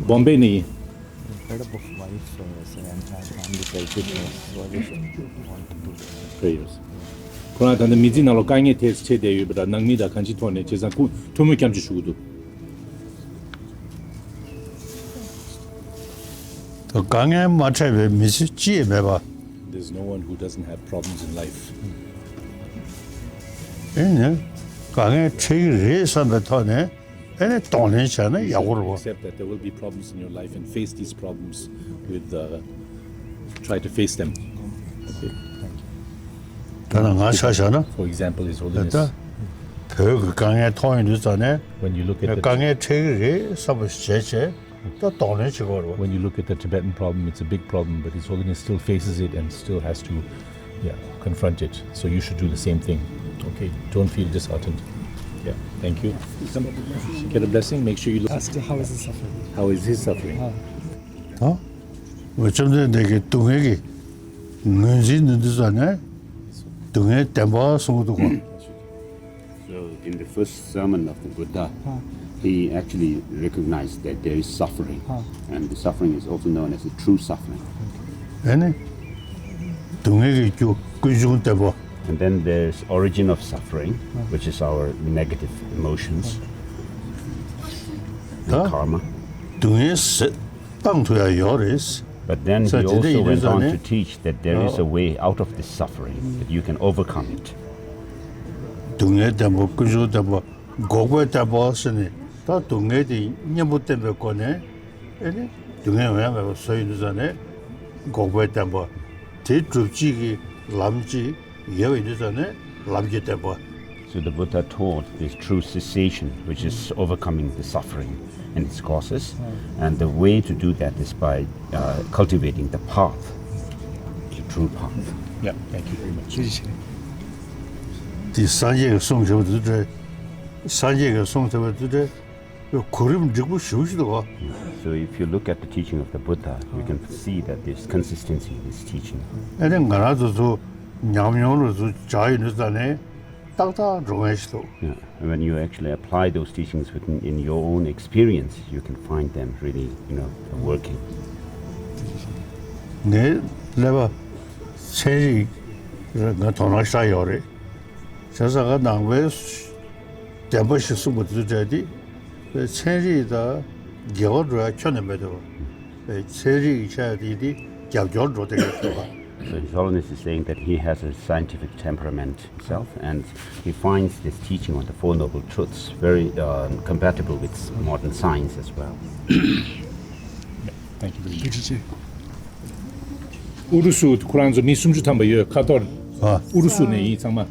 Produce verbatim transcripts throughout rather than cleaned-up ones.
Bombay ནས་ཡིན། Heard about wife, uh, say, and my family felt it, uh, so I just wanted to. Prayers. ཁོ་རང་ད་ལྟ་མི་ཚེ་ནང་ལ་དཀའ་ངལ་ཐེབས་ཆེ་བསྡད་ཡོད་པ་དང་ནང་མི་དང་གང་ཅིའི་ཐོག་ནས་བྱས་ཙང་ཁོ་ཐུགས་སྨོན་སྐྱབས་འཇུག་ཞུ་གི་འདུག་དཀའ་ངལ་མ་འཕྲད་པའི་མི་ཚེ་ཅི་ཡང་མེད་པ། There's no one who doesn't have problems in life. ཨེ་ནི་དཀའ་ངལ་འཕྲད་ཀྱི་རེད་བསམ་པའི་ཐོག་ནས་ཨེ་ནི་གདོང་ལེན་བྱས་ན་ཡག་པོ་རེད་པ། Accept that there will be problems in your life and face these problems with, uh, try to face them. Okay. ད་ནང་ང་ཆ་བཞག་ན། For example, His Holiness. ད་བོད་ཀྱི་དཀའ་ངལ་མཐོང་ཡོང་དུས་ཙང་ནས། When you look at the དཀའ་ངལ་འཕྲད་ཀྱི་རེད་བསམ་པ་བྱས་བྱས། ད་གདོང་ལེན་བྱེད་དགོས་རེད་པ། When you look at the Tibetan problem, it's a big problem, but His Holiness still faces it and still has to, yeah, confront it. So you should do the same thing. Okay, don't feel disheartened. Yeah, thank you. Come, get a blessing. Make sure you look. Ask how is he suffering? How is he suffering? ད་འོ་བཅོམ་ལྡན་འདས་ཀྱིས་སྡུག་བསྔལ་གྱི་ངོས་འཛིན་ནི་འདི་ཙང་ནས་སྡུག་བསྔལ་བདེན་པ་གསུང་གི་འདུག་གོ། So, in the first sermon of the Buddha, he actually recognized that there is suffering, and the suffering is also known as the true suffering. ཨེ་ནི། སྡུག་བསྔལ་གྱི་རྒྱུ་ཀུན་འབྱུང་བདེན་པ། And then there's origin of suffering, which is our negative emotions, the ད་karma. སྡུག་བསྔལ་ཟེར་བཏང་ཐུབ་ཡ་ཡོད་རེད། But then he also went on to teach that there is a way out of this suffering, that you can overcome it. སྡུག་བསྔལ་བདེན་པ་ཀུན་འབྱུང་བདེན་པ་འགོག་པའི་བདེན་པ་ཟེར་ནས་ད་སྡུག་བསྔལ་དེ་གཉེན་པོ་བསྟེན་པའི་སྒོ་ནས་ཨེ་ནི་སྡུག་བསྔལ་ཡོང་ཡ་མེད་པ་བཟོ་ཡོང་དུས་ཙང་ནས་འགོག་པའི་བདེན་པ་དེ་སྒྲུབ་བྱེད་ཀྱི་ལམ་གཅིག་ཡོད་པ་ཡིན་དུས་ཙང་ནས་ལམ་གྱི་བདེན་པ། So the Buddha taught this true cessation, which is overcoming the suffering and its causes, and the way to do that is by, uh, cultivating the path, the true path. Yeah, thank you very much. དེ་སངས་རྒྱས་ཀྱི་གསུང་བྱས་པ་དེ་འདྲ། སངས་རྒྱས་ཀྱི་གསུང་བྱས་པ་དེ་འདྲ། གོ་རིམ་འགྲིག་པོ་ཞེ་པོ་ཞིག་འདུག་གོ། So if you look at the teaching of the Buddha, you can see that there's consistency in his teaching. ཨ་ནི་ང་རང་ཚོ་ཚོ་ཉམས་མྱོང་རུ་ཚོ་བྱ་ཡོད་ནི་ཙང་ནས་ཏག་ཏག་འགྲོ་མཁན་ཞིག་འདུག Yeah, when you actually apply those teachings within, in your own experience, you can find them really, you know, working. ངའི་ཀླད་པ་ཚན་རིག་ང་དོ་སྣང་ཤར་ཡོད་རེད། བྱས་ཙང་ང་ནང་པའི་བདེན་པ་ཞིག་གསུངས་པ་དེ་ཚོ་འདྲ་དེ་ཚན་རིག་དང་འགལ་བ་འགྲོ་ཡ་ཁྱོན་ནས་མེད་འདུག་ཚན་རིག་གི་ཆ་དེ་དེ་རྒྱབ་སྐྱོར་འགྲོ་བསྡད་ཡོད་འདུག So His Holiness is saying that he has a scientific temperament himself, and he finds this teaching on the Four Noble Truths very, um, compatible with modern science as well. Thank you very much. ཨུ་རུ་སུ་ཁོ་རང་ཚོ་མི་སུམ་ཅུ་ཐམ་པ་ཡོད་ཁ་ཐོར། ཨུ་རུ་སུ་ནས་ཡིན་ཚང་མ།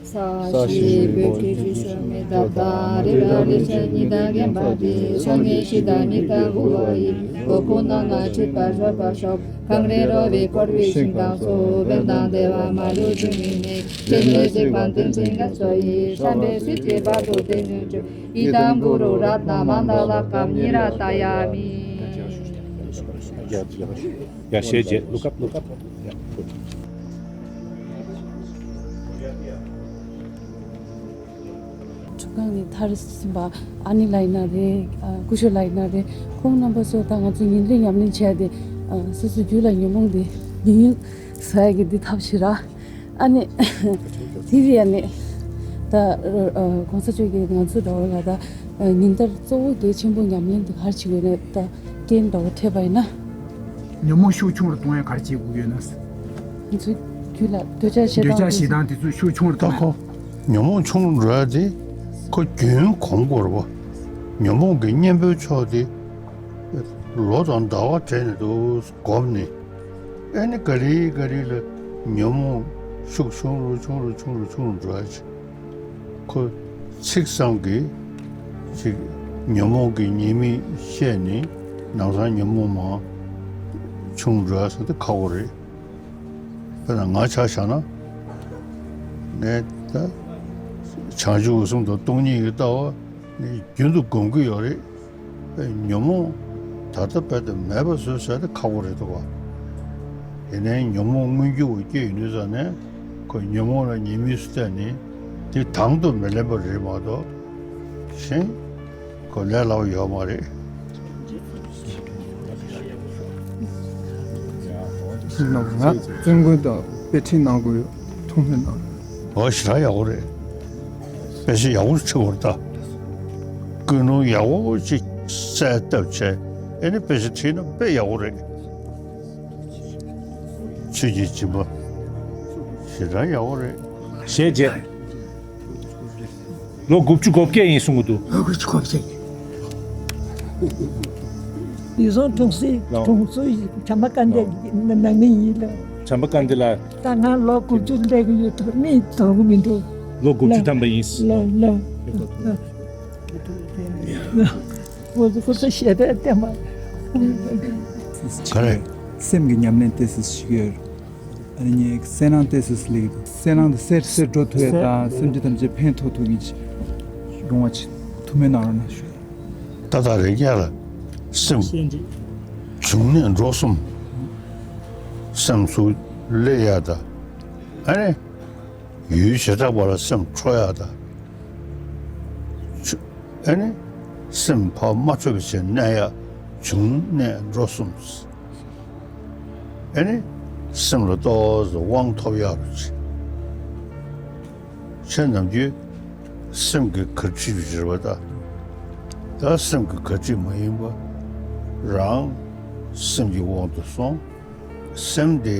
ཡ་ཞེས་བྱས། Look up, look up. ཡ། ཁྲུ་ཁང་གི་མཐར་ཕྱིན་པ་ཨ་ནི་ལགས་ཡིན་ན་རེད། ཨ། སྐུ་ཞབས་ལགས་ཡིན་ན་རེད། ཁོང་རྣམ་པ་ཚོ་ད་ང་ཚོ་ཉིན་རེ་ཉམས་ལེན་བྱས་ཏེ། ཨ། སོ་སོའི་རྒྱུད་ལ་ཉོན་མོངས་དེ་ཉུང་ཉུང་བཟོ་ཡ་གི་འདི་ཐབས་ཤེས་ར། ཨ་ནི་དེ་རེད། ཨ་ནི་ད་ཨ་༸གོང་ས་མཆོག་གིས་ང་ཚོ་འདྲ་བོ་ལ་ད་ཉིན་ལྟར་གཙོ་བོ་གལ་ཆེན་པོ་ཉམས་ལེན་དེ་ག་རེ་བྱེད་དགོས་ན་ད་རྐྱེན་འདྲ་བོ་འཕྲད་པ་ཡིན་ན། ཉོན་མོངས་ཤུགས་ཆུང་རུ་གཏོང་ཡ་ག་རེ་བྱེད་དགོས་ཡོད་ན། ང་ཚོའི་རྒྱུད་ལ་འདོད་ཆགས་ཞེ་སྡང་འདོད་ཆགས་ཞེ་སྡང་དེ་ཚོ་ཤུགས་ཆུང་རུ་གཏོང་ཡ། ད་ཁོ་ཉོན་མོངས་ཆུང་རུ་འགྲོ་ཡ་དེ་ཁོ་རྒྱུན་གོམས་དགོས་རེད་པ། ཉོན་མོངས་ཀྱི་གཉེན་པོའི་ཕྱོགས་དེ་ལོ་དང་ཟླ་བ་བགྲེས་ནས་འདུག་སྒོམ་ནས། ཨེ་ནི་ག་ལེ་ག་ལེ་ལ་ཉོན་མོངས་ཤུགས་ཆུང་རུ་ཆུང་རུ་ཆུང་རུ་ཆུང་རུ་འགྲོ་ཡ་ཅིག་ཁོ་ཚིག་ཙམ་གྱིས་ཅིག་ཉོན་མོངས་ཀྱི་ཉེས་དམིགས་བཤད་ནས་ནམ་སང་ཉོན་མོངས་མར་ཆུང་འགྲོ་ཡ་ཟེར་དེ་ཁག་པོ་རེད། དཔེར་ན་ང་ཆ་བཞག་ན་ངས་ད་བྱང་ཆུབ་ཀྱི་གསུང་དང་སྟོང་ཉིད་ཀྱི་ལྟ་བ་ནི་རྒྱུན་དུ་སྒོམ་གྱི་ཡོད་རེད། ཉོན་མོངས་ད་ལྟ་རྦད་དེ་མེད་པ་བཟོ་ཟེར་དེ་ཁག་པོ་རེད་འདུག་ག་ཡིན་ནའི་ཉོན་མོངས་མངོན་གྱུར་བ་སྐྱེ་ཡོང་དུས་ཙང་ནས་ཁོ་ཉོན་མོངས་ལ་ཉེས་དམིགས་སུ་བལྟས་ནས་དེ་དང་དུ་མི་ལེན་པ་རེད་མ་གཏོགས་གཞན་ཁོ་ལས་སླ་བོ་ཡོད་མ་རེད། ཁྲིད་གནང་། ང་བཙུན་དགོན་དུ་དཔེ་ཁྲིད་གནང་དགོས་ཐུགས་སྨོན་གནང་། འོ་ཞེ་དྲག་ཡག་པོ་རེད། དཔེ་ཆ་ཡག་པོ་ཁྲིད་དགོས་རེད་ད། ཀུན་སློང་ཡག་པོ་ཅིག་གསལ་བཏབ་བྱས་ཨེ་ནི་དཔེ་ཆ་ཁྲིད་ན་དཔེ་ཡག་པོ་རེད། ཆོས་ཀྱི་སྦྱིན་པ་ཞེ་དྲག་ཡག་པོ་རེད། ཞེས་བརྗོད། ལོ་དགུ་བཅུ་གོ་བརྒྱད་ཡིན་གསུང་གི་འདུག་ལོ་དགུ་བཅུ་གོ་བརྒྱད། ཡུལ་ཚོ་གྲོང་གསེབ་ལོ། གྲོང་ཚོའི་བྱམས་པ་དཀར་ལོ། འདས་ནང་མི་ཡིན་ལ། བྱམས་པ་དཀར་འདས་ལགས། ད་ང་ལོ་དགུ་བཅུ་སླེབས་ཀྱི་ཡོད་དོ་མིག་དོར་གི་མི་འདུག་ལོ་དགུ་བཅུ་ལ། ཐམ་པ་ཡིན། ལ་ལ། ཁོ་ཚོ་ཁོ་ཚོ་ཞེ་དྲག་བསྟན་པ། ག་རེ། སེམས་ཀྱི་ཉམས་ལེན་ཏོག་ཙམ་ཞིག་ཡོད། ཨ་ནི་གསལ་སྣང་ཏོག་ཙམ་སླེབས་འདུག་གསལ་སྣང་དེ་གསལ་གསལ་འགྲོ་ཐུབ་ཡ་དང་སེམས་ཅན་ཐམས་ཅད་ཕན་ཐོགས་ཐུབ་མཁན་ཅིག་རུང་བ་ཅིག་ཐུགས་སྨོན་གནང་རོགས་གནང་ཞུ། ཏག་ཏག་རེད་ཀྱང་ལ། སེམས་བྱུང་གནས་འགྲོ་གསུམ། སེམས་སུ་སླེབས་ཡ་དང་། ཨ་ནི་ཡུལ་བྱེ་བྲག་པ་ལ་སེམས་འཕྲོ་ཡ་དང་། ཆུ་ཨ་ནི་སེམས་ཕར་མ་འཕྲོད་པའི་ཕྱིར་གནས་ཡ་བྱུང་གནས་འགྲོ་གསུམ། ཨ་ནི་སེམས་ལ་ཏོག་ཙམ་དབང་ཐོབ་ཡག་རུ་ཅིག་ཁྱེད་ནམ་རྒྱུན་སེམས་ཀྱི་གར་ཁྲིད་རེད་པ་ད། ད་སེམས་ཀྱི་གར་ཁྲིད་མ་ཡིན་པ་རང་སེམས་ཀྱི་དབང་དུ་སོང་། སེམས་དེ་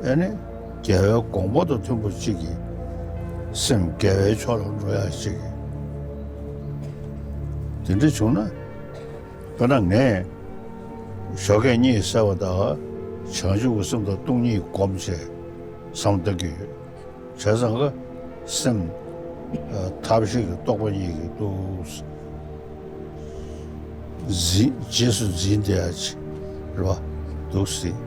ཨ་ནི་རྒྱལ་བའི་དགོངས་པ་དང་མཐུན་པ་ཅིག་གིས་སེམས་དགེ་བའི་ཕྱོགས་ལ་འགྲོ་ཡག་ཅིག་གིས་དེ་འདྲ་བྱུང་ན། དཔེར་ན་ངས་ཞོགས་ཀས་གཉིད་སད་པ་དང་བྱང་ཆུབ་ཀྱི་སེམས་དང་སྟོང་ཉིད་སྒོམ་བྱས་བསམ་བཏང་གི་ཡོད། བྱས་ཙང་ཀ་སེམས་ཐབས་ཤེས་ཀྱི་རྟོག་པ་གཉིས་ཀྱིས་འདུག་འཛིན་རྗེས་སུ་འཛིན་བསྡད་ཡ་ཅིག་རེད་པ། འདུག་སྲིད།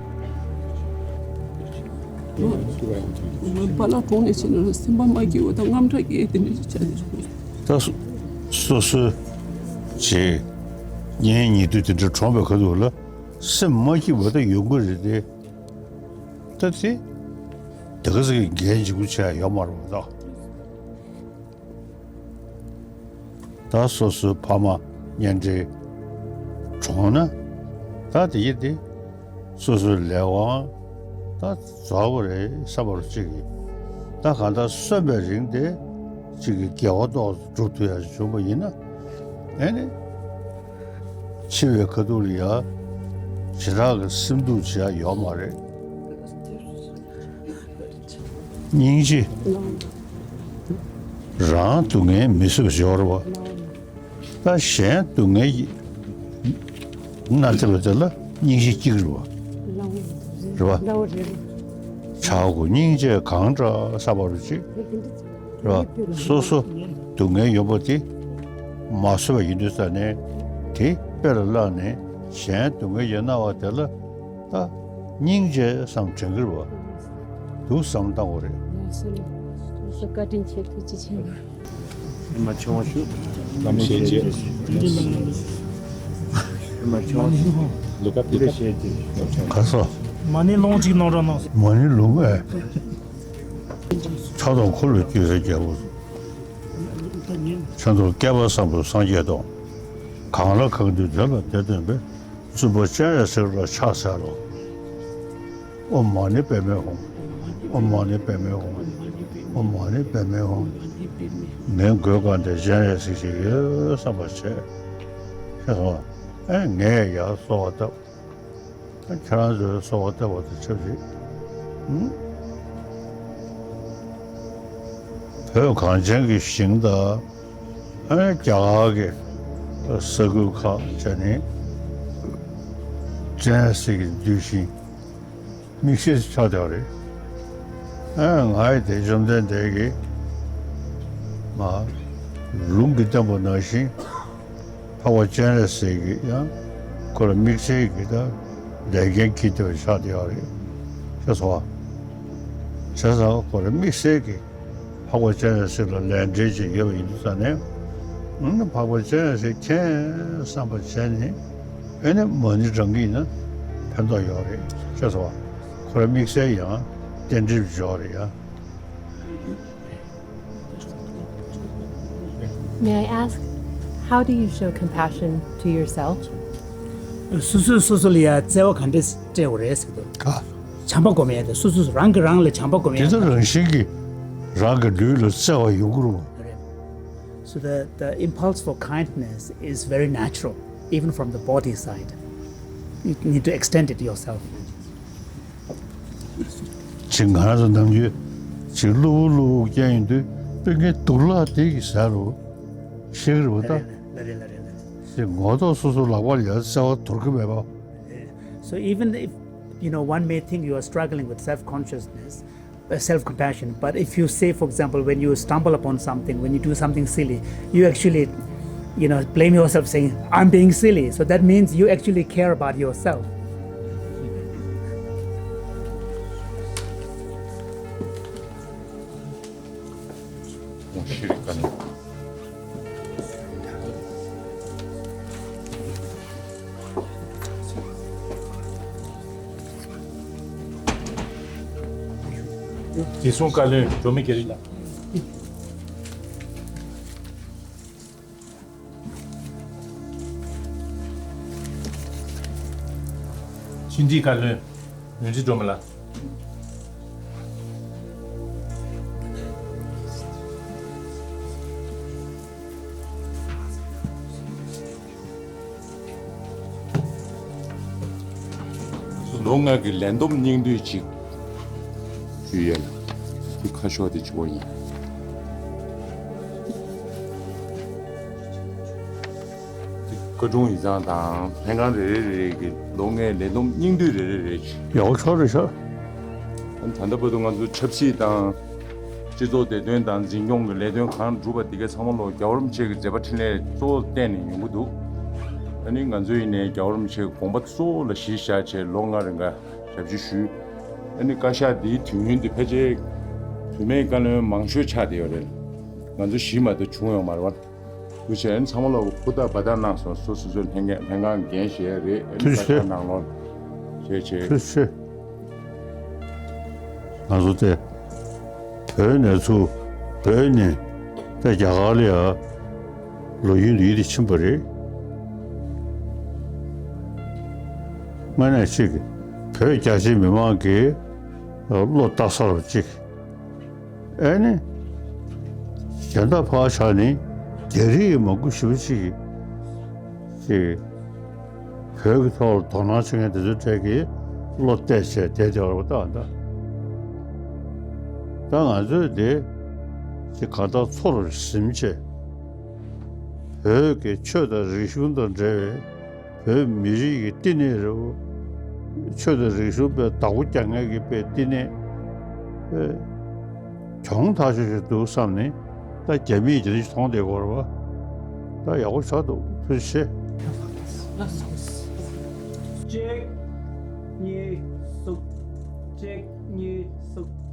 པཱ་ལགས་གོང་ནས་བྱས་ན་སེམས་པ་མ་སྐྱིད་པ་དང་དངངས་སྐྲག་སྐྱེ་དེ་འདྲ་ཅིག་ཆགས་ཀྱི་འདུག་ད་སོ་སོ་སོའི་བྱས་ངའི་ཉེ་དུས་དེ་འདྲ་གྲོངས་པའི་ཁ་ཐུག་ལ་སེམས་མ་སྐྱིད་པ་ད་ཡོང་གི་རེད་དེ། ད་དེ་དེ་ག་ཟེ་གི་འགན་ལྗིད་པོ་ཆེ་ཡ་ཡོད་མ་རེད་པ་ད། ད་སོ་སོའི་ཕ་མ་གཉེན་འབྲེལ་གྲོངས་ན་ད་དེ་ཡི་དེ་སོ་སོའི་ལས་དབང་ད་རྫོགས་པ་རེད་བསམ་པ་རུ་གཅིག་གིས་ད་གང་ལྟར་གསོན་པའི་རིང་དེ་གཅིག་གིས་དགེ་བ་ཏོག་ཙམ་སྒྲུབ་ཐུབ་ཡ་བྱུང་པ་ཡིན་ན་ཨེ་ནི་འཆི་བའི་ཁ་ཐུག་ལ་ཡ་ཞེ་དྲག་གི་སེམས་སྡུག་བྱེད་ཡ་ཡོད་མ་རེད། སྙིང་རྗེ། རང་སྡུག་བསྔལ་མི་བཟོད་པ་ཞིག་ཡོད་རེད་པ། ད་གཞན་སྡུག་བསྔལ་གྱི་མནར་ཐེབས་པ་དེ་ལ་སྙིང་རྗེ་སྐྱེ་གི་རེད་པ། རེད་པ། བྱ་དགུ་སྙིང་རྗེ་གང་དྲག་བསམ་པ་རུ་ཅིག་རེད་པ། སོ་སོ་སྡུག་བསྔལ་ཡོད་པ་དེ་མ་བཟོད་པ་ཡིན་དུས་ཙ་ནས་དེ་དཔེ་ལ་བླངས་ནས་གཞན་སྡུག་བསྔལ་གྱི་མནར་བ་དེ་ལ། ད་སྙིང་རྗེ་བསམ་དྲན་གྱི་རེད་པ། འདུག་བསམ་བཏང་དགོས་རེད། ལགས་སོ་ལགས་སོ། བཀའ་དྲིན་ཆེ། ཐུགས་རྗེ་ཆེ། ཨེ་མ་ཆུང་བ་ཞུ། ལམ་ཤེས་རྗེས། ཨེ་མ་ཆུང་བ་ཞུ། ལུ་ག་པི་ལེ་ཤེས་རྗེས། ག་སོ། མ་ཎི་ལུང་གཅིག་གནང་རོགས་གནང་། མ་ཎི་ལུང་ཨེ། ཕྱག་དང་འཁོར་ལོས་སྒྱུར་བའི་རྒྱལ་པོ། ཕྱག་དང་བསྐལ་པ་བཟང་པོའི་སངས་རྒྱས་དང་། གང་ལ་གང་འདུལ་དེ་ལ་དེ་སྟོན་པའི། བཙུན་པ་སྤྱན་རས་གཟིགས་ལ་ཕྱག་འཚལ་ལོ། ཨོཾ་མ་ཎི་པདྨེ་ཧཱུྃ། ཨོཾ་མ་ཎི་པདྨེ་ཧཱུྃ། ཨོཾ་མ་ཎི་པདྨེ་ཧཱུྃ། ངའི་མགོའི་སྒང་དེར་སྤྱན་རས་གཟིགས་ཤིག་ཡོད་བསམ་པ་བྱས། ཤེས་སོང་ཨ། ངས་ཡར་གསོལ་བ་བཏབ། ཁྱེད་རང་ཚོས་གསོལ་བ་བཏབ་པ་དང་ཆབས་ཅིག་ཨུམ། བོད་གངས་ཅན་གྱི་ཞིང་དང་། ཨ་ནི་རྒྱ་གར་གྱི་ས་ཁུལ་ཁག་བྱས་ནས་སྤྱན་རས་གཟིགས་ཀྱི་གདུལ་ཞིང་དམིགས་བསལ་ཆགས་བསྡད་པ་རེད། ཨ་ང་ཡི་དེ་བཅོམ་ལྡན་འདས་ཀྱིས་མ་ལུང་གིས་བསྟན་པ་ནང་བཞིན་འཕགས་པ་སྤྱན་རས་གཟིགས་ཀྱིས་ཡང་ཁོ་ལ་དམིགས་བསལ་གྱི་ད་ལས་འགན་འཁྱེར་བསྡད་པ་ཆགས་བསྡད་པ་རེད། ཤེས་སོང་བ། བྱས་ཙང་ཁོ་ལ་དམིགས་བསལ་གྱི་འཕགས་པ་སྤྱན་རས་གཟིགས་ལ་ལས་འབྲེལ་ཅིག་ཡོད་པ་ཡིན་དུས་ཙ་ནས། ཨ་ནི་འཕགས་པ་སྤྱན་རས་གཟིགས་མཁྱེན་བསམ་པ་བྱས་ནས་ཨ་ནི་མ་ཎི་བགྲང་གི་ཡིན་ན་ཕན་ཐོགས་ཡོད་རེད། ཤེས་སོང་བ། ཁོ་ལ་དམིགས་བསལ་ཡང་རྟེན་འབྲེལ་ཡོད་རེད་ཡ། May I ask, how do you show compassion to yourself? སོ་སོས་སོ་སོ་ལ་ཡ་བརྩེ་བ་ག་འདྲས་སྤྲད་དགོས་རེད་ཟེར་གི་འདུག་ག་བྱམས་པ་སྒོམ་ཡ་དེ་སོ་སོ་རང་གིས་རང་ལ་བྱམས་པ་སྒོམ་ཡ་དེ་ཚོ་རང་བཞིན་གྱིས་རང་གི་ལུས་ལ་བརྩེ་བ་ཡོང་གི་རེད་པ། So the, the impulse for kindness is very natural, even from the body side. You need to extend it yourself. ཅིག་ང་རང་ཚོ་ནམ་རྒྱུན་ཅིག་གློ་བུར་གློ་བུར་རྐྱང་ཡིན་དུས་དཔེ་ངའི་སྡུག་ལག་དེ་གི་ཟ་རུ་ཤེས་ཀྱི་རེད་པ་ད། ལ་རེད་ལ་རེད་ལ་རེད། ཅིག་ངོ་ཐོག་སོ་སོ་ལག་པ་ལ་ཡ་བརྩེ་བ་དོར་གི་མེད་པ། So even if, you know, one may think you are struggling with self-consciousness, uh, self-compassion, but if you say, for example, when you stumble upon something, when you do something silly, you actually, you know, blame yourself saying, "I'm being silly." So that means you actually care about yourself. བདེ་སྲུང་བཀའ་བློན་འབྲོག་མི་རྒྱ་རི་ལགས། ཕྱི་འབྲེལ་བཀའ་བློན་ཡོངས་འཛིན་སྒྲོལ་མ་ལགས། ལོ་ལྔ་གི་ལས་བསྡོམས་སྙིང་བསྡུས་ཅིག་ཞུ་ཡས་ལ། འདི་ཁ་ཤོག་དེ་བྱུང་བ་ཡིན། བཀའ་དྲུང་ཡིག་ཚང་དང་ལྷན་ཁང་རེ་རེ་རེ་གི་ལོ་ལྔའི་ལས་བསྡོམས་སྙིང་བསྡུས་རེ་རེ་རེ་ཞིག་ཡག་པོ་ཆགས་རེད་ཤག་ད་ལྟ་བར་དུ་ང་ཚོ་ཆབ་སྲིད་དང་སྤྱི་ཚོགས་བདེ་དོན་དང་འཛིན་སྐྱོང་གི་ལས་དོན་གང་བསྒྲུབས་པ་དེ་གའི་ཚང་མ་ལོ་རྒྱལ་བ་རིན་པོ་ཆེ་གི་མཛད་པ་འཕྲིན་ལས་གཙོ་བོ་བསྟན་ནས་ཡོང་གི་འདུག་ཨ་ནི་ང་ཚོ་ཡིན་ནའི་རྒྱལ་བ་རིན་པོ་ཆེ་གི་དགོངས་པ་གཙོ་བོ་ལ་གཞི་བཞག་བྱས་ལོ་ལྔ་རིང་ག་ཞབས་ཕྱི་ཞུས། ཨ་ནི་བཀའ་ཤག་འདིའི་དུས་ཡུན་དེ་ཕལ་ཆེར་བུད་མེད་བཀའ་བློན་མང་ཤོས་ཆགས་བསྡད་ཡོད་རེད། ང་ཚོ་བཞི་མ་གཏོགས་བྱུང་ཡོད་མ་རེད་བ། དུ་བྱས་ཚང་མ་ལ་ཧུར་ཐག་འབད་ཐག་གནང་སོང་། སོ་སོ་སོའི་ལྷན་རྒྱས་ལྷན་ཁང་འགན་བཞེས་རེད། ཨ་ནི་ཐུགས་རྗེ་ཆེ། བཀའ་ཤག་ནང་ལོགས་བྱས་བྱས། ཐུགས་རྗེ་ཆེ། ང་ཚོ་དེ་བོད་ནས་ཚུར་བོད་ནས་ད་རྒྱ་གར་ལ་ཡ་ལོ་ཡུན་ཡུན་དུ་ཕྱིན་པ་རེད། དངོས་གནས་གཅིག་བོད་རྒྱ་ཆེ་མི་མང་གིས་བློ་བཏགས་ས་རུ་གཅིག་ཨེ་ནི། གཞན་དག་ཕར་བཞག་ནི་རྒྱ་རིགས་མང་པོ་ཞེ་པོ་ཅིག་གིས་བོད་ཀྱི་ཐོག་ལ་དོ་སྣང་བྱེད་མཁན་དེ་ཚོའི་གྲས་ཀྱིས་བློ་གཏད་བྱས་བསྡད་བསྡད་པ་རེད་པ་ད། ད་ང་ཚོས་དེ་ཅིག་གང་ལྟར་ཚུར་ཟིན་བྱས། བོད་ཀྱི་ཆོས་དང་རིག་གཞུང་དང་འབྲེལ་བའི་བོད་མི་རིགས་ཀྱི་བསྟི་གནས་རེད། ཆོས་དང་རིག་གཞུང་པའི་བདག་པོ་རྒྱག་མཁན་གྱི་པའི་བསྟི་གནས་གྱོང་ཐག་ཆོད་ཅིག་འདུག་བསམ་ནས། ད་རྒྱ་མིས་དེ་འདྲ་ཞིག་མཐོང་བསྡད་ཀྱི་ཡོད་རེད་པ། ད་ཡག་པོ་ཆགས་འདུག་ཐུགས་རྗེ་ཆེ། གཅིག་གཉིས། གསུམ། གཅིག་གཉིས། གསུམ།